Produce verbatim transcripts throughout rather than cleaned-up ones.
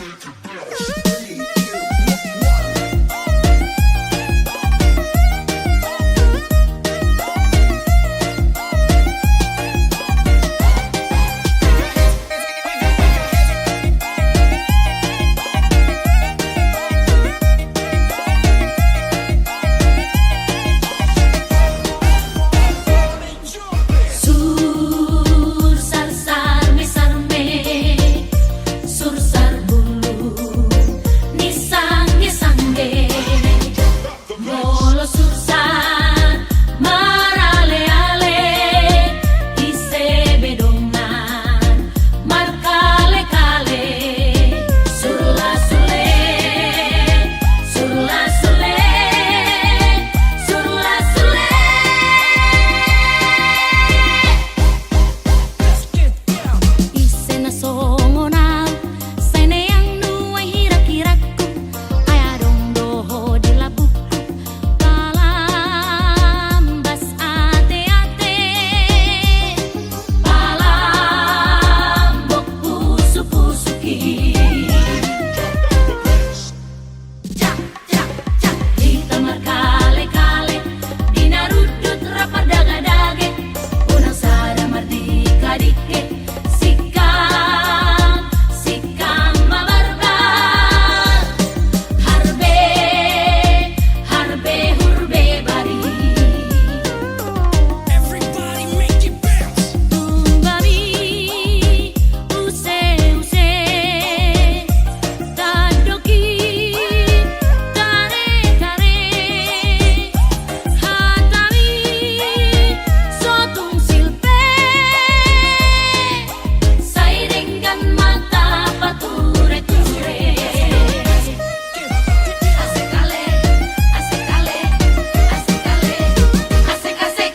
Sursar sarme sarme, sursar bulung ni sangge sangge. Molo sursar marale ale, ise be dongan markale kale. Surla surle, surla surle, surla surle. Ise na songon au, sai neang nuaeng hirak-hirakku, ai adong do ho di lambungku, palambas ate-ate, palambok pusu-pusuki. Hita markale-kale, di na rundut rap mardage-dage, unang sada mardike-dike, singkang, singkang ma barbar, harbe, harbe hurbe bari. Everybody make it bounce. Tumba mi, use, use. Tandok i, tare, tare. Hata mi, so tung silpe. Sai denggan ma tapature-ture. Asik ale, asik ale, asik ale, asik, asik.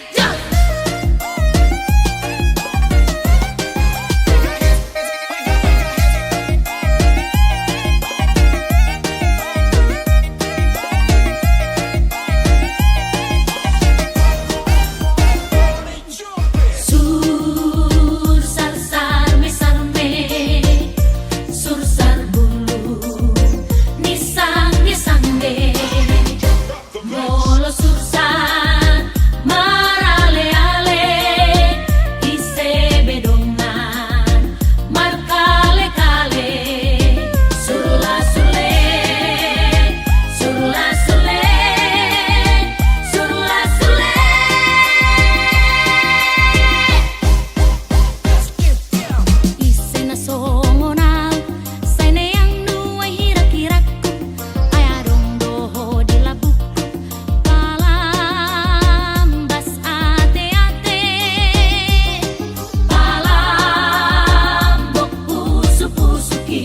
Sursar sarme-sarme, sursar bulung ni sangge-sangge. Molo sursar marale-ale, ise be dongan markale-kale. Surla surle, surla surle, surla surle. Ise na songon au, sai neang nuaeng hirak-hirakku, ai adong do ho di lambungku, palambas ate-ate, palambok pusu-pusuki.